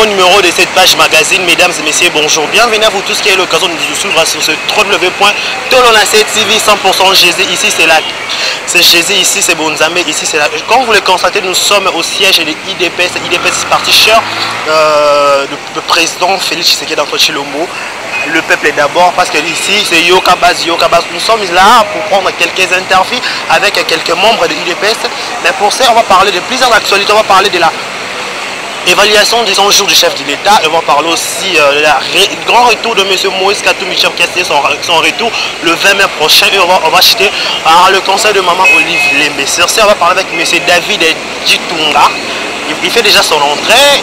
Nouveau numéro de cette page magazine. Mesdames et messieurs, bonjour. Bienvenue à vous tous qui avez l'occasion de nous suivre sur ce www.tolona7tv 100% Jésus. Ici, c'est la... C'est Jésus, ici, c'est Bonzambe, ici, c'est la... Comme vous le constatez, nous sommes au siège de l'IDPS, IDPS parti cher du président Félix Tshisekedi d'Antoine Tshilombo. Le peuple est d'abord, parce que ici c'est Yoka Base, Yoka Base. Nous sommes là pour prendre quelques interviews avec quelques membres de l'UDPS. Mais pour ça, on va parler de plusieurs actualités. On va parler de la évaluation des 100 jours du chef de l'État. Et on va parler aussi du grand retour de M. Moïse Katumbi qui a signé son retour le 20 mai prochain. Et on va acheter par le conseil de Maman Olive Lembe. Sur ce, on va parler avec M. David Djitunga. Il fait déjà son entrée.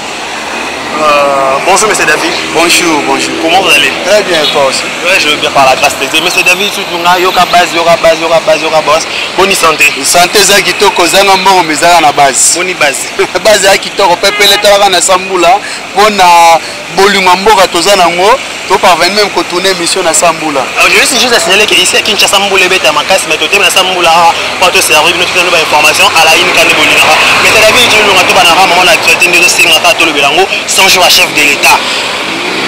Bonjour M. David. Bonjour, bonjour. Comment vous allez? Très bien, toi aussi. Oui, je veux bien par la grâce de Dieu. M. David Djitunga, Yoka Base, Yoka Base, Yoka Base, Yoka Base. Bonne santé. Santé, ça qui toko, ça n'a pas mais ça na base. Bonne base. Base ya kitoko, pepele talaka na Sambula, pona bolingo mboka toza nango, to parvenir même ko tourner mission na Sambula. Alors, je veux juste signaler que ici à Kinshasa Mbula beta makasi, mais totem na Sambula pour te servir nous toutes nos informations à la une kane bolinga. Mais David Djitunga to bana maman l'actualité de singa to le belango 100 jours à chef de l'État.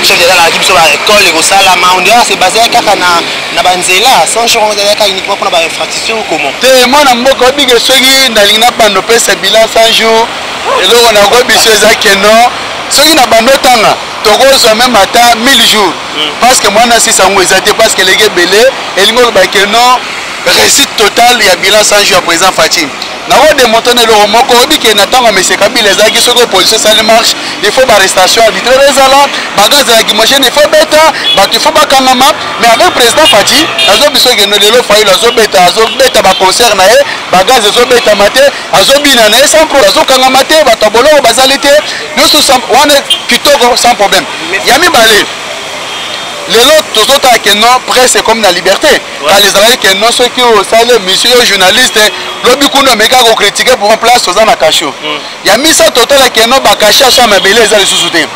Chef de l'État la biso ba école ko salama, on dirait c'est basé kaka na banzela 100 jours on dirait uniquement pour ba infrastructure ou comment? Te mwana mboka obike soki ndalingi na bando pesa bilan 100 jours eloko na ko biso eza keno soki na bando tanga tokozwa même ata 1000 jours parce que mwana sisa ngo eza te parce que lege belé elingo loba keno réussite totale ya bilan 100 jours ya président Fatshi. Na démonter le moko obike na tango monsieur Kabila ezaki soki opposition sale marche, il faut arrestation arbitraire ezala bagaz ya gimogène, il faut beta bato, il faut bakangama. Mais avec président Fatshi azo biso ke no lelo Fayulu azo beta, azo beta ba concert na ye, bagaz azo beta mate, azo bina na ye sans problème, azo kangama te, bato boloko bazali te, nyonso sans wana kitoko sans problème. Ya mibale lelo tozotala ke non presse comme na liberté. Quand les alliés que non ceux qui au salaire monsieur journaliste lobi kuna meka ko critiquer pour place aux na cachot. Ya misa total ke non ba cachet so mabele eza lisusu te.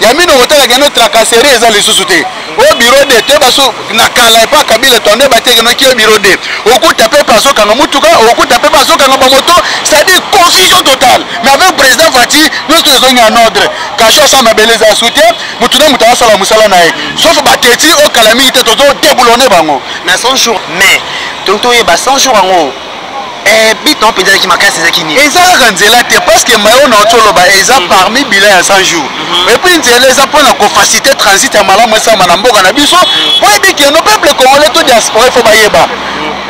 Ya mino hôtel ke non tracasserie eza lisusu te. Au bureau de te baso na kala pa Kabila tonde ba te ke non ki bureau de. Okuta pe paso kanga mutuka, okuta pe paso kanga ba moto, c'est-à-dire confusion totale. Mais avec président Fatshi, nous tous sommes en ordre. Cachot so mabele eza soutien, mutuna mutala sala musala na ye. Sauf ba teti au kalami te tozo déboulonner bango. Mais 100 jours, mais donc toi ba 100 jours en haut. Eh biton peut dire qui m'a cassé qui ni. Eza nzela te parce que mayo na otolo ba eza parmi bilan ya 100 jours. Et puis nzela eza pona ko faciliter transit ya malamu esa na mboka na biso. Po yebi que no peuple congolais to diaspora il faut ba yeba.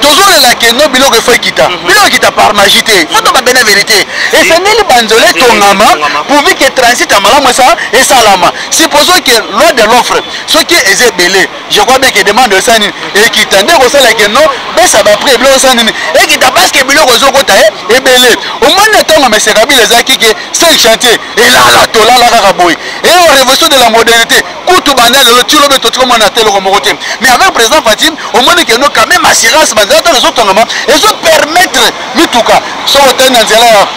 Toujours la que no biloko faut kita. Biloko kita par magie te. Faut to ba bena vérité. Et c'est neli banzole tongama pourvu que transit ya malamu esa esalama. Supposons que loi de l'offre ce qui est belé, je crois bien que demande de ça et qui tendait au salaire que non, ben ça va près biloko ça nini et qui t'a parce que biloko zoko ta et belé. Au moins le temps mais c'est Kabila ezaki que 5 chantiers et là là to là là kaka boy. Et en révolution de la modernité, kutu banda lelo tu lobe to comme on a tel comme côté. Mais avec président Fatshi, au moins que nous quand même assurance banda to les autres ngama et zo permettre mituka so hotel na nzela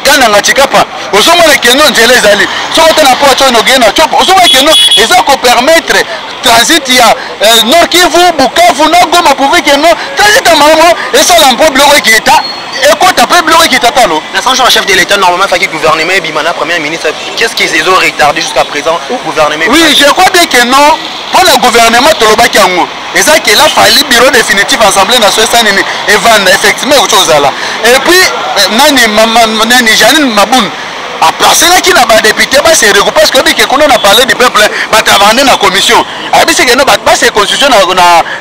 kana na chikapa ozomona ke non nzela ezali soki ota na po atyo nogeye na chopo ozomona ke non eza kopermettre transit ya Nord Kivu, Bukavu na Goma pourvu ke non transit ya malamu esala mpo biloko ekita ekota mpe biloko ekita talo. Na 100 jours chef de l'État normalement faki gouvernement ebima na premier ministre, qu'est-ce qu'ils ont retardé jusqu'à présent gouvernement? Oui, je crois bien que non pour le gouvernement tolobaki yango eza ke la fali bureau définitif assemblée nationale esa nini evanda effectivement ekoki kozala. Et puis nani nani Janine Mabunda aplacelaki na badéputé base regroupe parce que oyebi ke kuna na parler du peuple batravande na commission ayebisi ke no base constitution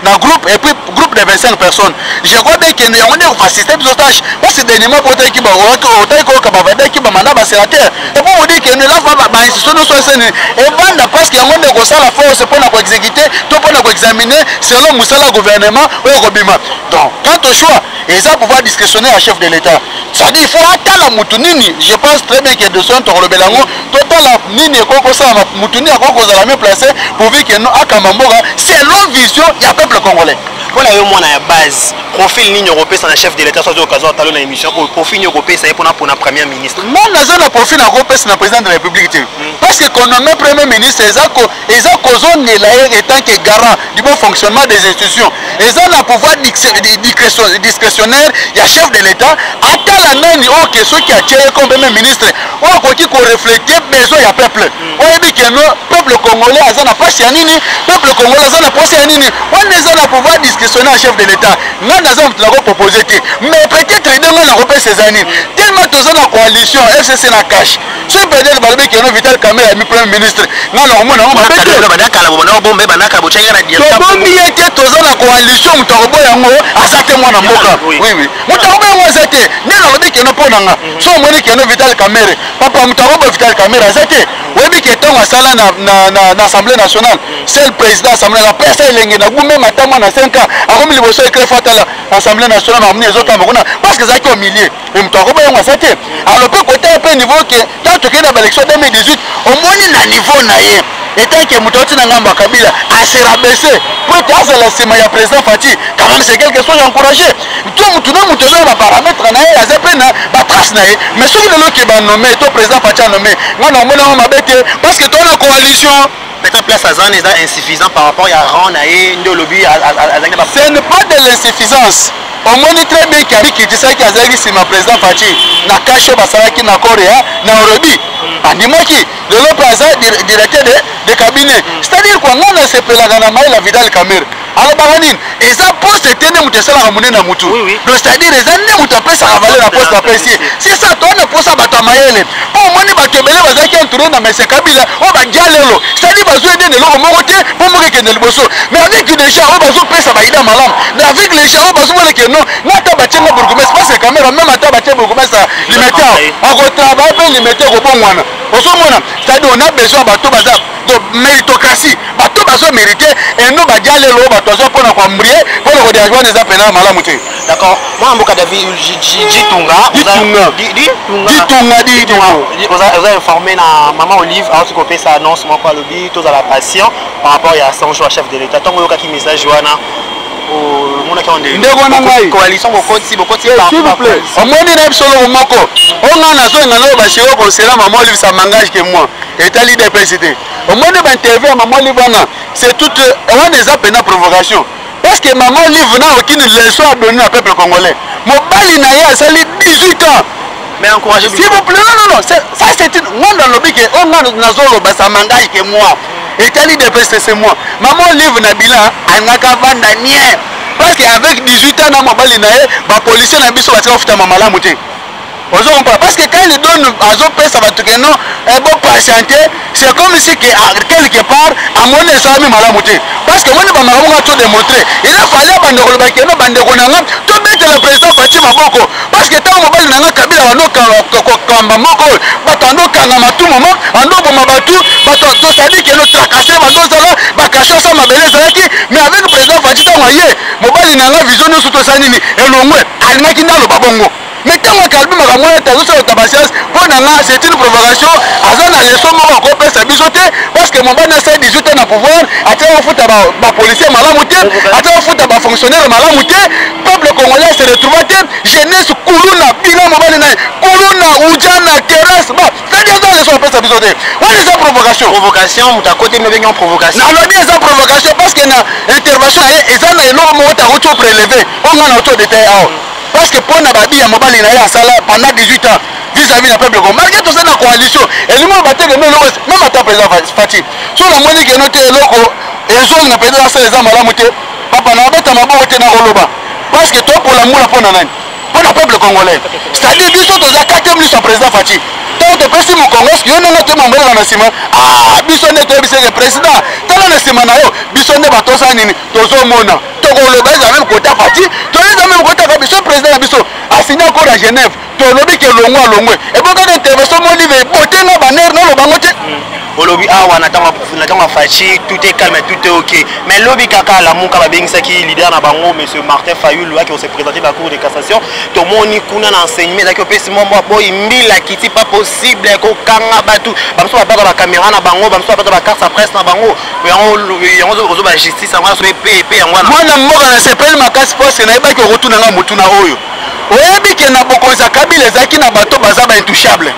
na groupe et puis groupe de 25 personnes. Je crois bien ke yango nde kofacilite biso tâche parce que dernièrement po otaki otaki koyoka bavadaki bamanda basénateur et pour vous dire que la fois bainstitution nyonso eseni evanda parce que yango nde kosala force mpona koexécuter to mpona koexaminer selon mosala gouvernement oyo kobima. Donc quant au choix eza pouvoir discrétionnaire ya chef de l'État, c'est-à-dire il faut atala mutu nini. Je pense très bien que de son tokolobelango totala nini ekoko sala mutu nini akoko kozala mieux placé pourvu que no akamba mboka selon vision ya peuple congolais. Mpo na yo, mwana ya base, profil nini okopesa na chef de l'État? Soki occasion atalo na émission oyo, profil nini okopesa ye mpona premier ministre? Nga naza na profil nakopesa na président de la République te, parce que konommer premier ministre eza kozongela ye en tant que garant du bon fonctionnement des institutions. Eza na pouvoir discrétionnaire ya chef de l'État. Atala nani oyo ke soki atie ye comme premier ministre, oyo akoki korefléter besoin ya peuple. Oyebi ke no peuple congolais aza na pasi ya nini, peuple congolais aza na posa ya nini. Wana eza na pouvoir discrétionnaire ya chef de l'État. Nga naza moto nakopropose te, mais peut-être idée nga nakopesa eza nini? Tellement toza na coalition FCC na CACH, soki peut-être balobi ke no Vital Kamerhe ami premier ministre, nga nakomona yango mabe te. Tobombi ye te, toza na coalition. Moto akoboya yango aza te, mwana mboka. Oui, moto akoboya yango aza te. Nde nalobi ke no, mpo na nga, so omoni ke no Vital Kamerhe, papa, moto akoboya Vital Kamerhe aza te. Oyebi ke ntango asala na Assemblée nationale, seul président Assemblée apesa elenge na gumema ata mwana 5 ans akomi liboso écran, fo atala Assemblée nationale, makambo ezotamba kuna, parce que ezalaki au milieu e moto akoboya yango aza te. Alors mpe kotala mpe niveau ke ntango tokei na baélection 2018, omoni na niveau na ye etant ke moto auti na ngambo ya Kabila ase rabaisser po ete azala nsima ya président Fatshi, quand même c'est quelque chose encouragé. To motu na moto aza na baparamètre na ye, aza mpe na batrace na ye. Mais soki lelo ke banommer to président Fatshi anommer, nga na omoni yango mabe te, parce que toza na coalition. Peut-être place aza wana eza insuffisant par rapport ya rang na ye, nde olobi azalaki na Ce n'est pas de l'insuffisance. Omoni très bien ke abikitisaki, azalaki nsima président Fatshi na CACH oyo basalaki na accord ya Nairobi, andimaki. Lelo mpe aza directeur de cabinet. C'est-à-dire quoi? Nga nasepelaka na mayele ya Vital Kamerhe. Alobaka nini? Eza poste te nde moto esalaka monene na mutu. Donc c'est-à-dire eza nde moto apesaka valeur na poste apesi ye. C'est ça, towana posa bato ya mayele, mpo omoni bato ebele bazalaki entouré na mese Kabila oyo badia lelo, c'est-à-dire bazwi ede na eloko moko te mpo moko ekende liboso. Mais avec des gens oyo bazopesa baidées malamu, mais avec les gens oyo bazomona ke non, nga ata batie nga bourgmestre, parce que Kamerhe, même ata batie bourgmestre Limete, akotravailler mpe Limete kobongwana. Ozomona, c'est-à-dire on a besoin bato baza de méritocratie, bato bazomérite eno badia lelo. Bato azwa mpona koembrouiller, mpona kodéranger, wana eza pena malamu te. D'accord, mwana mboka David Ditunga. Ditunga. Ditunga, oza informé na mama Olive auti kopesa annonce moko, alobi tozala patient par rapport ya 100 jours chef de l'État. Ntango oyokaki message wana, omonaki? Ndeko na ngai. Coalition bokoti, bokoti. S'il vous plaît, omoni na biso eloko moko o ngai nazoyenga na oyo bashiro concernant mama Olive, ça m'engage que moi etali UDPS te. Omoni bainterview ya mama Olive wana, c'est tout wana eza pena provocation, parce que mama Olive n'a aucune leçon à donner na peuple congolais. Mobali na ye asali 18 ans. Mais encouragez. S'il vous plaît, non, non, non, ça c'est une, moi nalobi ke o ngai nazoloba, ça m'engage que moi etali UDPS, c'est moi. Mama Olive na bilan alingaka vanda nie, parce que avec 18 ans na mobali na ye, bapolicier na biso batika kofutama malamu te. Ozo comprendre? Parce que quand il donne, azopesa bato ke non, bo patienter, c'est comme si que quelque part amoni esalami malamu te, parce que omoni bamakambo nga to démontrer, il a fallu bandeko loba ke no, bandeko na nga, tobetela président Fatshi maboko, parce que ntango mobali na nga Kabila bandokamba moko oyo, bato andokanga matu momo, andoboma bato, bato tosali ke no tracasser, bandozala bakashe osa mabele ezalaki. Mais avec président Fatshi, ntango aye, mobali na nga, vision nyonso tosali nini elongwe. Alingaki nde aloba bongo, mais ntango akalobi makambo wana ete azosala patience, mpo na nga c'est une provocation. Aza na leçon moko akopesa biso te, parce que mobali asali 18 ans na pouvoir, atika kofuta bapolicier malamu te, atika kofuta bafonctionnaire malamu te, peuple congolais se retrouva te, jeunesse kuluna, bilan mobali na ye kuluna, ujana, terrasse ba, c'est-à-dire aza leçon apesa biso te. Wana eza provocation. Provocation, moto akoti nobengi en provocation. Nalobi eza provocation parce que na intervention na ye eza na eloko moko te akoti oprélever oyo nga na oti odétailler awa, parce que mpo na babi ya mobali na ye asala pendant 18 ans vis-à-vis na peuple ko, malgré toza na coalition, elingi oyo bateke no eloko. Même ata président Fatshi, so namoni keno te eloko ezonga mpenza asala eza malamu te, papa, na babeta maboko te, na koloba, parce que topola mula mpo na nani? Mpo na peuple congolais. C'est-à-dire biso toza quatrième liso ya président Fatshi. Ntango topesi mokongo, eske yo ndenge toyeba na nsima? Ah, biso nde toyebisi eke président tala na nsima na yo, biso nde bato osala nini, tozomona, tokoloba. Eza même kota Fatshi, toyeza même kota biso président na biso asigné accord ya Genève, tolobi ke longwe alongwe. Ebokaka intervention molive ebotenga banere, nalobango te. Olobi awa na ntango na ntango ya Fatshi, tout est calme, tout est ok. Mais lobi kaka Lamuka babengisaki leader na bango, monsieur Martin Fayulu, aki se présenter na cour de cassation. Tomoni kuna na enseignement ezalaki opesi mwa mwa boy mbila kiti, pas possible kokanga bato. Bamosusu babaka bacaméra na bango, bamosusu babaka bacarte ya presse na bango. Yango ozo ba justice yango wana so epe yango wana. Mwana mboka, nasepeli makasi parce nayebaki okotuna nga motuna oyo. Oyebi ke na bokonzi ya Kabila ezalaki na bato baza baintouchable,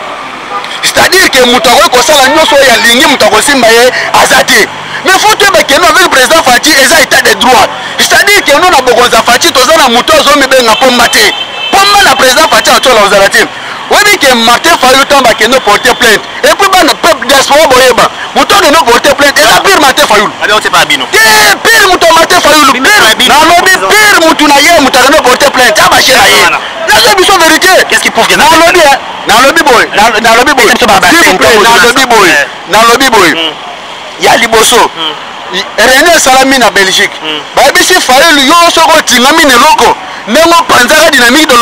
c'est-à-dire ke moto akoki kosala nyonso oyo alingi, moto akosimba ye aza te. Mais faut toyeba ke no, avec président Fatshi, eza état de droit, c'est-à-dire ke no, na bokonzi ya Fatshi, toza na moto azomibenga pomba te. Pomba na président Fatshi atiola ozala te. Oyebi ke Martin Fayulu, ntango bakende porter plainte, et puis bana peuple diaspora boyeba, moto akende porter plainte eza pire Martin Fayulu. Te, pire moto ya Martin Fayulu, nalobi pire motu na ye, moto akende porter plainte ya bashe na ye. Nazo biso vérité. Nalobi, nalobi boye, nalobi boye, nalobi boye, nalobi boye. Ya liboso, réunion esalami na Belgique, bayebisi Fayulu: yo soki otingami na eloko ndenge opanzaka dynamique de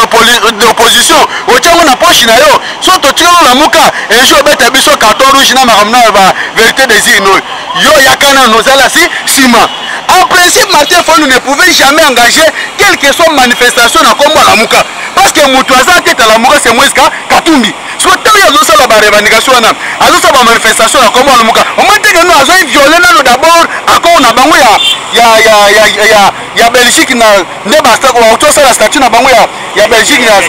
l'opposition, otiango na poche na yo, so totikali olamuka, un jour obeta biso carton rouge na makambo na ba vérité des urnes oyo. Yo yaka nano ozala si nsima. En principe, Martin Fayulu ne pouvait jamais engager quelle que soit manifestation na kombo Alamuka, parce que moto aza tete Alamuka, c'est Moïse Katumbi. Soki ntango ye azosala barevendication wana, azosala bamanifestation na kombo Alamuka, omoni teke no azoi viole nano d'abord accord na bango ya Belgique, na nde batosala statut na bango ya Belgique ya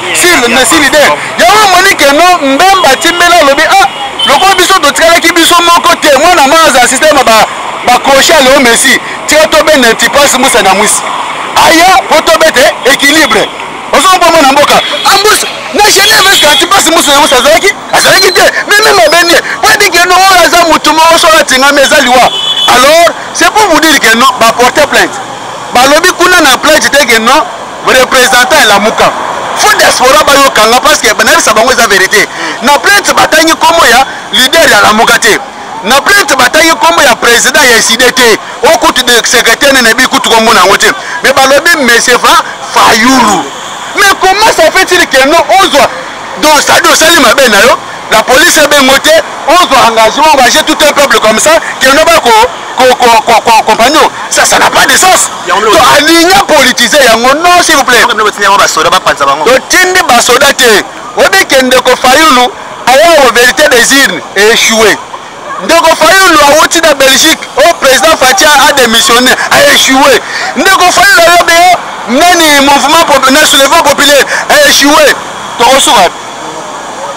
sur leader yango. Omoni ke no, Mbemba timbeli, alobi: ah, lokola biso totikalaki biso moko te, mwana ma aza système bacrochet ya Leo Messi, tika tobenda Antipasi Musa na mwisi aya po tobete équilibre. Ozomona mwana mboka ambusa na Genève, eske Antipasi Musa na mwisi azalaki te? Mais même abeni po yebi ke no, oyo aza motu moko soki atingami eza liwa. Alors c'est pour vous dire que non, baporte plainte, balobi kuna na plainte te ke non, représentant Elamuka. Faut diaspora bayokanga, parce que nayebisa bango eza vérité. Na plainte batangi nkombo ya leader ya Lamuka te, na plainte batangi nkombo ya président ya ECiDé te, okutu de secrétaire nene yebi kutu kombo na yango te, mais balobi monsieur fa Fayulu. Mais comment ça fait-il que non, ozwa, donc c'est-à-dire osali mabe na yo, la police ebengo te, ozwa engagement, engager tout un peuple comme ça que no bako compagnon? Ça n'a pas de sens. To alinga politiser yango, non, s'il vous plaît. Totindi basoda te. Oyebi ndeko Fayulu aya au vérité des urnes, échoué. Ndeko Fayulu awuti na Belgique oyo président Fatshi a démissionné, a échoué. Ndeko Fayulu ayobi yo nani, mouvement na soulèvement populaire, a échoué. Tokosuka,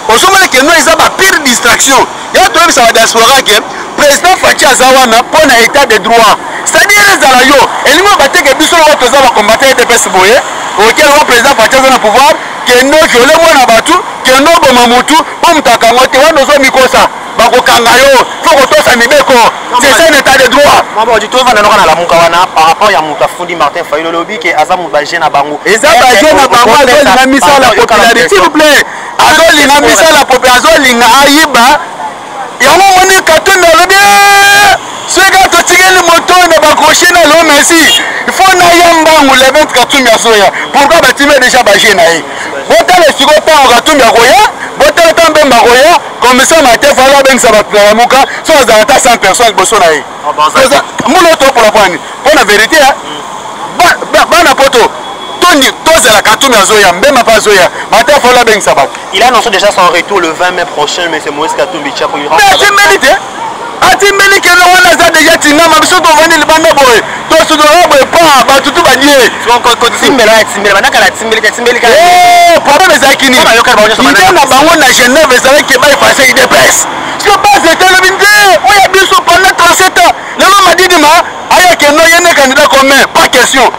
ozomona ke no, eza bapire distraction. Ya toyebisa badiaspora ke président Fatshi aza wana mpo na état de droit, c'est-à-dire ezala yo elingi oyo bateke biso oyo toza bacombattant UDPS boye. Okeloko président Fatshi aza na pouvoir, kende viole mwana bato, kende oboma motu mpo moto akango te, wana ozomikosa, bakokanga yo. Faut kotosa mibeko, c'est ça un état de droit. Mabodi, tovanda noka na Lamuka wana. Par rapport ya moto afundi Martin Fayulu, olobi ke aza moto baje na bango. Eza baje na bango, azolinga misala popularité, s'il vous plaît, azolinga misala pope, azolinga ayiba yango. Omoni Katumbi alobi: soki totikeli moto oyo na bacrochet na Leo Messi, faut naya mbangu. Le 20 Katumbi azoya. Pourquoi batime déjà baje na ye? Botala sikoyo ntango Katumbi akoya, botala ntango Mbemba akoya. Commission Martin Fayulu abengisa bato na Lamuka, so azala ata 100 personnes liboso na ye. Mbula otopola pwani mpo na vérité, bana poto toni tozela Katumbi azoya, Mbemba mpe azoya, Martin Fayulu abengisa bato. Il a annoncé déjà son retour le 20 mai prochain, mais c'est Moïse Katumbi Chapwe. Mais atimbeli te, atimbeli kende wana aza déjà tingama. Biso tovandi libanda boye, tosudola boye, pa bato tu badie. Kotimbela ya timbela bandakala atimbeli te, atimbeli. Problème ezalaki nini? Idée na bango na Genève ezalaki baeffacer UDPS. So base etelobi nde oyo biso pendant 37 ans. Lelo Madidi ma ayakendo ye nde candidat commun, pas question.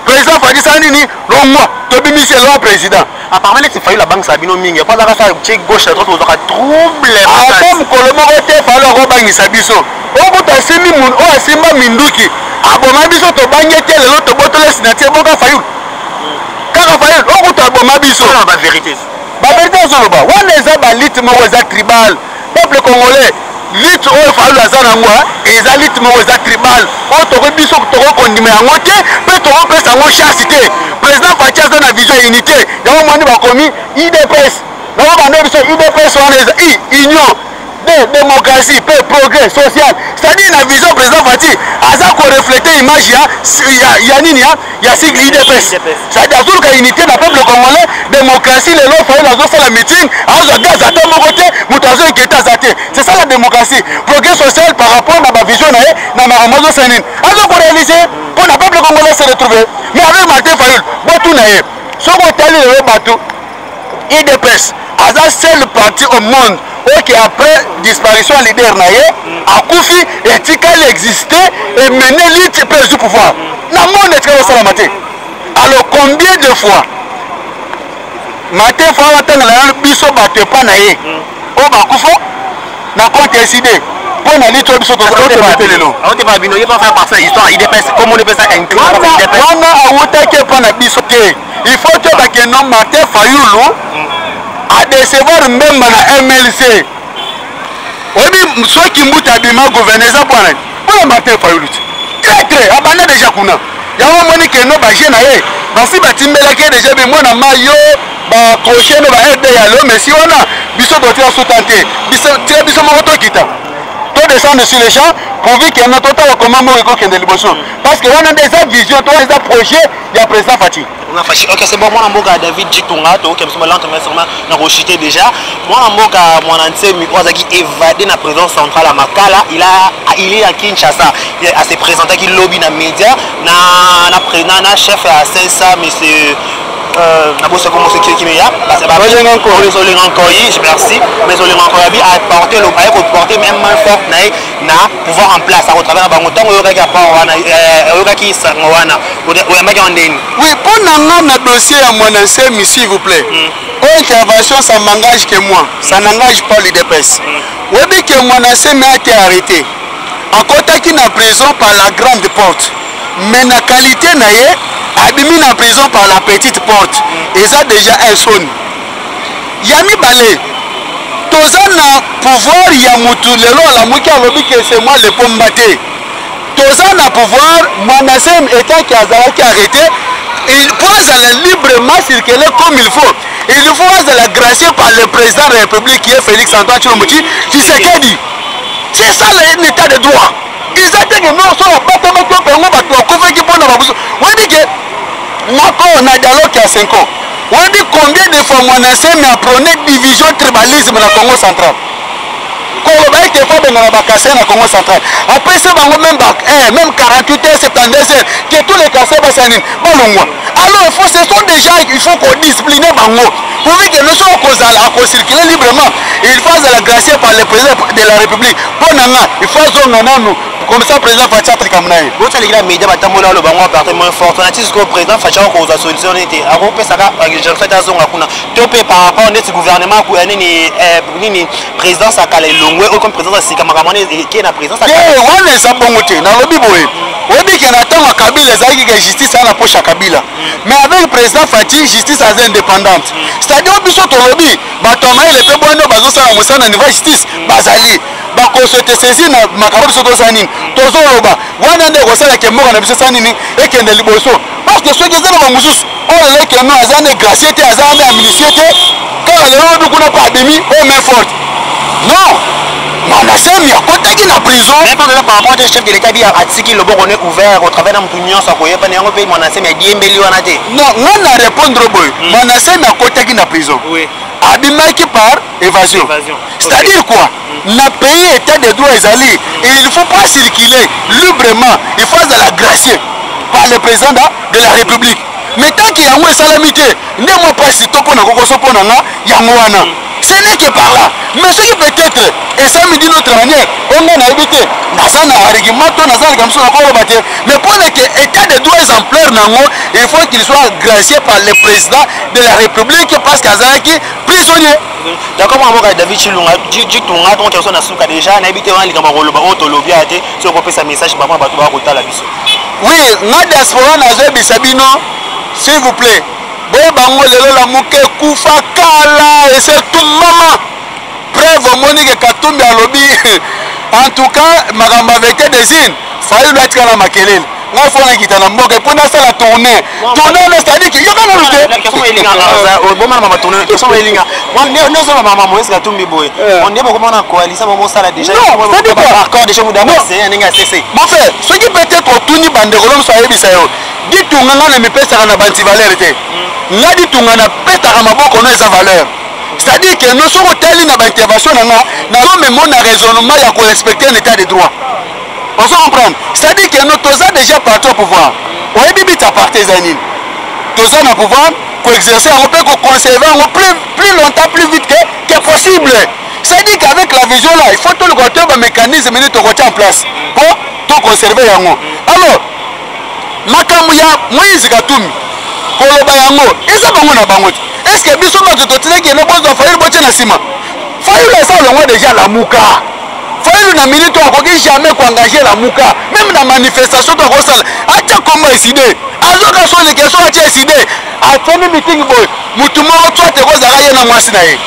Président Fatshi sala nini? Longwa, tobimisi elonga président. Apparemment neti Fayulu abangisa bino mingi, po azaka sa tie gauche na droite, ozwaka trouble. Ata mokolo moko te Fayulu akobangisa biso. Oyo kutu asimbi, oyo asimba minduki aboma biso, tobangi te. Lelo tobotole signature boka Fayulu, kaka Fayulu oyo kutu aboma biso. Bavérité. Bavérité azoloba wana eza balutte moko eza tribal. Peuple congolais, lutte oyo Fayulu aza nango eza lutte moko eza tribal, oyo tokoki biso tokokondima yango te mpe tokopesa yango chance te. Président Fatshi aza na vision ya unité. Yango moni bakomi UDPS, nango bando biso UDPS wana eza union. De démocratie mpe progrès social, c'est-à-dire na vision président Fatshi aza korefléter image ya nini, ya sigle UDPS, c'est-à-dire azoluka unité na peuple congolais, démocratie. Lelo Fayulu azosala meeting, azwa gaz ata moko te, moto azoekete aza te. C'est ça la démocratie, progrès social, par rapport na bavision na ye, na makambo azosala nini, azokoréaliser mpo na peuple congolais se retrouver. Mais avec Martin Fayulu, botuna ye, soki otali lelo bato UDPS aza seul parti au monde oyo ke après disparition ya leader na ye akufi, etikali existe, emene lutte mpe ezwi pouvoir. Na monde etikali kosalama te. Alors combien de fois Martin Fayulu atangela nano biso bato epa na ye oyo bakufa na compte ECiDé mpo na lutte oyo biso tozotete lelo? Aotepa bino, ye pas faire partie ya histoire UDPS, comme on epesa inclus. Wana awutaki epa na biso te. Il faut toyeba no Martin Fayulu adécevoir Mbemba na MLC. Oyebi, soki Mbuta abima gouverneur, eza mpona mpona Martin Fayulu te. Très très abanda déjà kuna. Yango omoni keno baje na ye basi batimbelaki ye déjà be mwana mai yo bacroche no ba rd ya leo mesi wana. Biso totia sutan te, biso tia biso moko tokita, todescendre sur le champ pourvu keno totala koma moko ekokende liboso, parce que wana nde eza vision to eza projet ya président Fatshi. On a fâché. Ok, c'est bon, mwana mboka David Jitunga, to ok, monsieur lentement sûrement na rechuté déjà. Mwana mboka Mwana Nsemi oyo azaki évadé na prison centrale à Makala, il est à Kinshasa. Il a se présenté qui lobi na média na chef à CSA, monsieur nabosa kombo soki kimeya. Olenga Nkoyi. Olenga Nkoyi, merci. Mais Olenga Nkoyi abi apporter le aye koporter même main forte na ye na pouvoir en place akotravailler na bango. Ntango oyokaki apport wana, oyokaki sango wana, oyambaki yango ndeni? Oui, mpo na nga na dossier ya Mwana Nsemi, s'il vous plaît, oyo intervention, ça m'engage que moi, ça n'engage pas l'UDPS. Oyebi ke Mwana Nsemi a été arrêté, akɔtaki na prison par la grande porte, mais na qualité na ye abimi na prison par la petite porte. Eza déjà un soni. Ya mibale, toza na pouvoir ya mutu lelo alamuki alobi ke c'est moi le pomba te. Toza na pouvoir. Mwana Nsemi etaki azalaki arrêté, il po azala librement circuler comme il faut, il faut azala gracié par le président de la République qui est Félix Antoine Tshilombo Tshisekedi. C'est ça l'état de droit. Eza te ke nyonso babatamaki mpe yango bato bakufaki mpona babuso. Oyebi ke nako na dialogue ya 5 ans, oyebi combien de fois Mwana Nsemi aprôné division, tribalisme na Congo Central, koloba ete faut bengana bakasaïens na Congo Central, apesi bango même, même 48 heures, 72 heures, que tous les Kasaïens basala nini, balongwa. Alors il faut, ce sont déjà, il faut kodiscipline bango pourvu que nyonso okozala akocirculer librement, il faut azala gracié par le président de la République. Mpo na nga, il faut azonga nanu comme ça président Fatshi atrikama na ye. Botaleki na média, batambola, aloba bango aparte moins forte na ti sikoyo président Fatshi akozwa solution nini? Akopesaka injonction te azonga kuna to mpe par rapport neti gouvernement ya nini, nini, présidence akala elongwe oyo comme présidence asika, makambo wana eke na présidence? Te, wana eza bongo te. Nalobi boye, oyebi ke na ntango ya Kabila ezalaki ke justice aza na poche ya Kabila, mais avec président Fatshi, justice aza indépendante. C'est-à-dire biso tolobi bato ya mayele mpe bwani oyo bazosala mosala na niveau ya justice bazali bakosote saisir na makambo biso tozosala nini, tozoloba wana nde ekosalaka mboka na biso esala nini, ekende liboso. Parce que soki eza na bamosusu oyo lelo no aza ne gracié te, aza ne amnistie te, kaka lelo lobi kuna mpe abimi oyo main forte. Non, Mwana Nsemi akotaki na prison. Mais par rapport te chef de l'État bi atiki loboko ne ouvert au travers na mutu nyonso akoyeba na yango mpe Mwana Nsemi adiembeli wana te. Non, nga na répondre boye, Mwana Nsemi akotaki na prison, abimaki par évasion. C'est-à-dire quoi? Na pays état de droit ezali, il faut pas circuler librement, il faut azala gracié par le président de la République. Mais tant que yango esalami te, nde mwa mpasi to mpo na kokoso mpo na nga yango wana, ce n'est que par là. Mais soki peut-être esalami d'une autre manière, onga nayebi te, naza na argument to naza na likambo mosusu nakoloba te. Mais mpo na ke état de droit exemplaire nango, il faut qu'il soit gracié par le président de la République parce que azalaki prisonnier. D'accord, mwana mboka David Chilunga Jitunga, donc toso na suka déjà. Nayebi te wana likambo koloba oyo tolobi aya te, soki okopesa message bango bato bakotala biso. Oui, nga diaspora nazoyebisa bino, s'il vous plaît, boyebango lelo Lamuka ekufa kala, esetumbama. Preuve, omoni ke Katumbi alobi en tout cas makambo ya vérité des urnes, Fayulu atikala makelele. Ngai fo nakita na mboka mpo nasala tournée. Tournée wana, c'est-à-dire que yoka nanu te. Bomana mama tournée, question elinga nyonso mama Moïse Katumbi boye, on est bokomona coalition bomosala déjà. Non, c'est-à-dire quoi? Accord déjà muda c'est ndenge ya CC. Mon frère, soki peut-être otuni bandeko no mosu, ayebisa yo ditunga. Ngai na mipesaka na bantivaleur te. Nga ditunga napetaka maboko no eza valeur, c'est-à-dire que no soki otali na baintervention na nga, nazomemo na raisonnement ya korespecter un état de droit. Ozo comprendre? C'est-à-dire que no toza déjà parti au pouvoir. Oyebi but ya parti eza nini? Toza na pouvoir, koexercer yango mpe koconserver yango plus longtemps, plus vite que possible. C'est-à-dire qu'avec la vision là, il faut toluka toyeba bamécanisme nini tokotia en place mpo toconserver yango. Alors makambo ya Moïse Katumbi, koloba yango eza bango na bango te. Est ce que biso bato totinaki ene bozwa Fayulu, botie na nsima Fayulu? Eza olongwa déjà Lamuka. Fayulu na minute oyo akoki jamais koengager Lamuka, même na manifestation to akosala, atia kombo ECiDé, azoka soni ke soki atia ECiDé, atiami meeting boye, mutu moko soit ekozalaka ye na mwasi na ye,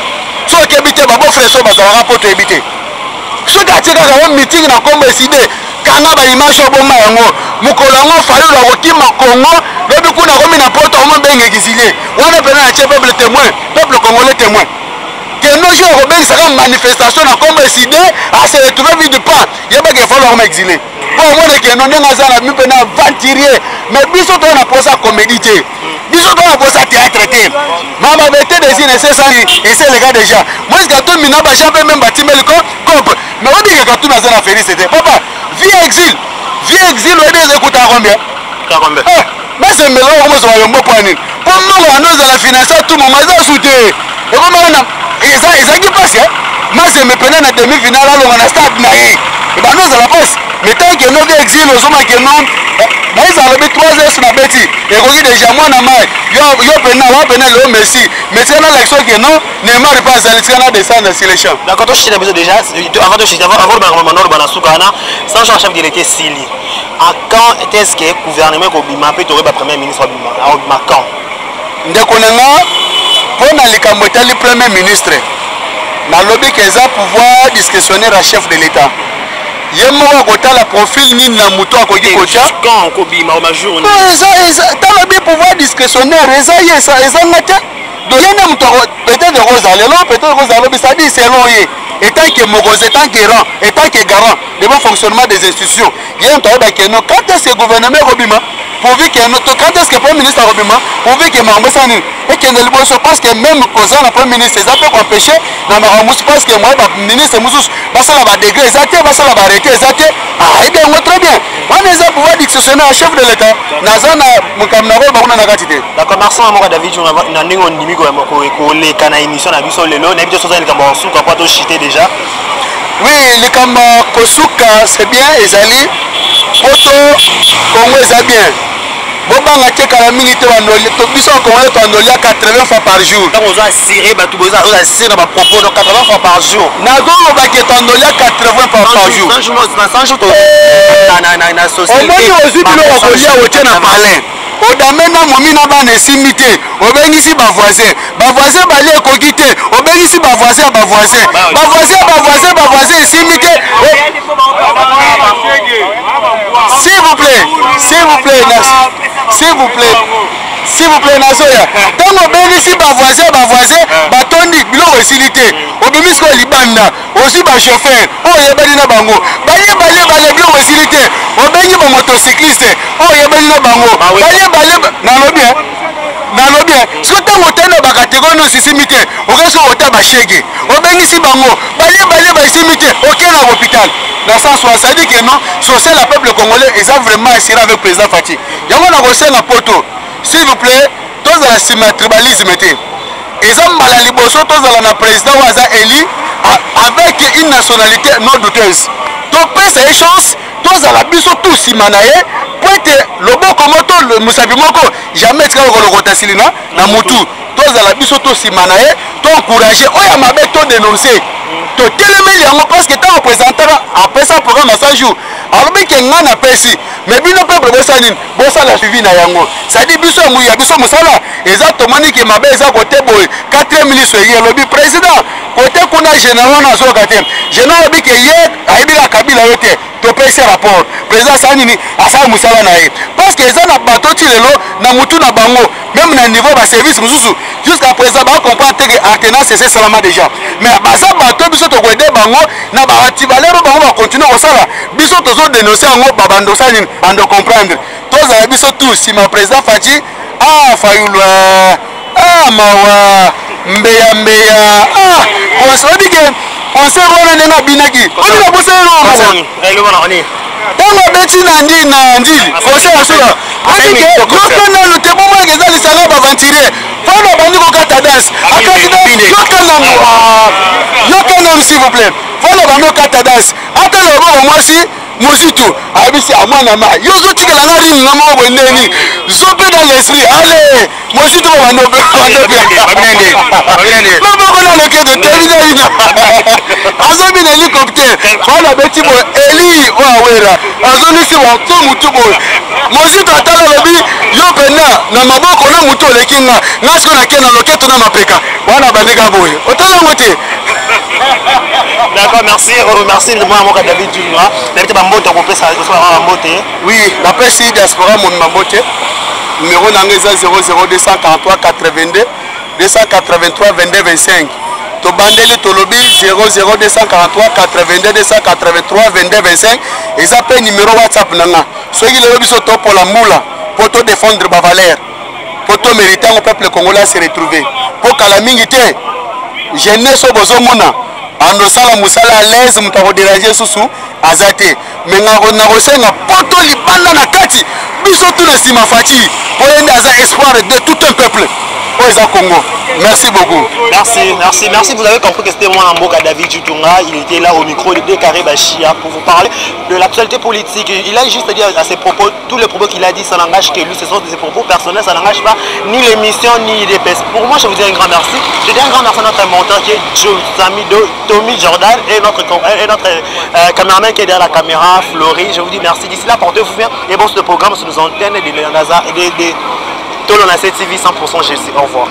so okebi te, babeau-frère so bazalaka mpo toyebi te. Soki atie kaka yo meeting na kombo ECiDé, kanga baimage, obomba yango. Mokolo yango Fayulu akokima Congo, lobi kuna akomi na poto, akomi exilé wana. Mpena atie peuple témoin, peuple congolais témoin ke no jour akobengisaka manifestation na kombo ECiDé, ase retrouve vide pas, yebaka Fayulu akoma exilé, mpo omona ke no ndenge aza na mi mpe na aventurier. Mais biso toza na posa comédie te, biso toza na posa théâtre te. Mama bete desine esesani, eseleka déjà. Moïse Katumbi na bajean mpe même batimbeli cope, mais oyebike Katumbi aza na Félix te. Papa, vie exil, vie exil, oyebi eza ekutaka combien? Combien? Masembela oyo okomozwa yombo mpo nini? Mpo mbongo wana ozala finance à tout moment eza su te. Ekomaka na ezalaki mpasi. Mazembe pene na demi finale alonga na stade na ye, ebanda ozala mpasi. Mais tant que noki exil, ozoma ke non, Moïse alobi 3 heures na beti ekoki déjà. Mwana mai yo pena wa pena leo Messi, Messi na lakisa ke non, Neymar mpe azali tika na descendre sur les champs. D'accord, toshina biso déjà avant toshita, avant bango bana suka wana sans genre chef de l'État sili. À quand est-ce que gouvernement kobima mpe tokoyeba premier ministre abima quand? Ndeko na nga, mpo na likambo etali premier ministre, nalobi ke eza pouvoir discrétionnaire ya chef de l'État. Ye moko akotala profil nini na moto akoki kotya. Quand kobima majour? Talobi pouvoir discrétionnaire eza ye, eza nga te. Donc ye nde moto, peut-être ekozala lelo, peut-être ekozala lobi, c'est-à-dire selon ye, etant que mokonzi, etant que rang, etant que garant de bon fonctionnement des institutions, ye moto ayeba ke no quand est ce que gouvernement ekobima, pourvu que no quand est ce que premier ministre akobima, pourvu que makambo esala nini, ekende liboso. Parce que même kozala na premier ministre eza mpe koempêche na makambo mosusu, parce que moye baministre mosusu basala badegré eza te, basala baarrêté eza te. Ayebi yango très bien. Wana eza pouvoir discrétionnaire ya chef de l'État. Naza na makambo na koyeba kuna na kati te. D'accord, merci moko David na ndenge ondimi koleka na émission na biso lelo. Nayebi te soza likambo ya kosuka po toshite déjà. Oui, likambo kosuka, c'est bien, ezali poto Congo eza bien. Bobanga te, kala mingi te biso congolais toandolia 80 fois par jour. Ntango ozo assuré bato, ozo assuré na bapropos, donc 80 fois par jour? Nazoloba ke toandolia 80 fois par jour. Na 100 jours na société. Omoni, ozwi biloko kolia, otie na palin, odame na momi na bana, esimbi te, obengisi bavoisin, bavoisin balie, ekoki te, obengisi bavoisin ya bavoisin, bavoisin ya bavoisin, bavoisin, esimbi te. S'il vous plaît, s'il vous plaît, s'il vous plaît, s'il vous plaît. Nazoya. Ntango obengisi bavoisin, bavoisin batondi, biloko esili te, obimi sikoyo libanda, ozwi bachauffeur oyo oyebani na bango, baye balie balie, biloko esili te, obengi bamotocycliste oyo oyebani na bango, baye balie. Nalobi, nalobi, soki ntango otali na bacatégorie nyonso esimi te, okoki soki ota bashege, obengisi bango, balie balie, baesimi te, okei na hôpital na sens wana. C'est-à-dire que non, social ya peuple congolais eza vraiment assuré avec président Fatshi. Yango na kosenga poto, s'il vous plaît, tozala nsima ya tribalisme te. Eza mbala liboso tozala na président oyo aza élu avec une nationalité non douteuse. Topesa ye chance, tozala biso tu nsima na ye, po ete loboko moto, mosapi moko jamais etikaka kolokota sili na mutu. Tozala biso to nsima na ye, toencourage oyo ya mabe, todénonce, totelemeli yango. Parce que ntango présentaka, apesa programme ya 100 jours, alobi ke ngai napesi, mais bino peuple bosala nini? Bosala suivi na yango. C'est-à-dire biso ya biso mosala eza, tomoni ke mabe eza kote boye, 4 ministre ye elobi président kote kuna, général wana azoyoka te. Général alobi ke ye ayebi kaka Kabila yo te. Topesi rapport, président asala nini? Asala mosala na ye, parce que eza na bato ti lelo na mutu na bango, même na niveau baservice mosusu, jusqu'à présent bacomprendre te ke alternance ese esalama déjà. Mais baza bato, biso tokoaider bango na baantivaleur, bango bacontinue kosala. Biso tozodénonce yango, babando osala nini? Bando comprendre. Tozala biso tous nsima président Fatshi. Ah, Fayulu, ah, mawa, mbeya mbeya. Ah, oyebi ke concert wana ndenge abinaki, obi na bosala eloko ntango abeti na ndi na ndili concert ya suka, oyebi ke yoka nanu te, bomonaka eza lisanga baaventurier. Mpona bandi kokata danse, akati danse, yoka nanu, yoka nanu s'il vous plaît. Mpona bandi kokata danse, ata na loboko mwasi mozitu ayebisi amwana ma yo ozotikela nga ringi nga moko boye ndeni zo mpe dans l'esprit. Ale mozitu loboko na loketo tebinaina azobina hélicoptère wana, abeti boye eli oyo awera azongisi to mutu boye. Mozitu atala, alobi: yo mpena na maboko na mutu oleki nga, nga sikoyo nake na loketo na mapeka wana, bandika boye, otalango te. D'accord, merci. Merci moi moko David Junior. David Bambote kopesa osala Bambote. Oui, napesi diaspora mobimba mbote. Numéro na nga eza 00243 82 283 22 25. Tobandeli, tolobi 00243 82 283 22 25, eza mpe numéro WhatsApp na nga. Soki lelo biso topola mbula mpo todéfendre bavaleur, mpo tomérite yango, peuple congolais se retrouver, mpo kala mingi te jeunesse oyo bozomona andosala mosala à l'aise, moto akodéranger susu aza te. Me nakosenga poto libanda na kati, biso tu na nsima Fatshi, mpo ye nde aza espoir de tout un peuple oyo eza Congo. Merci beaucoup. Merci, merci, merci. Vous avez compris que c'était moi, Mboka David Jutunga. Il était là au micro de Décarré Bachia pour vous parler de l'actualité politique. Il a juste dit à ses propos, tous les propos qu'il a dit, ça n'engage que lui. Ce sont ses propos personnels, ça n'engage pas ni l'émission ni l'IDPS. Pour moi, je vous dis un grand merci. Je dis un grand merci à notre monteur qui est Joe Sami Tommy Jordan et notre caméraman qui est derrière la caméra, Flory. Je vous dis merci. D'ici là, portez-vous bien et bon, ce programme sur nos antennes de NASA et de Tolona TV 100% Jésus. Au revoir.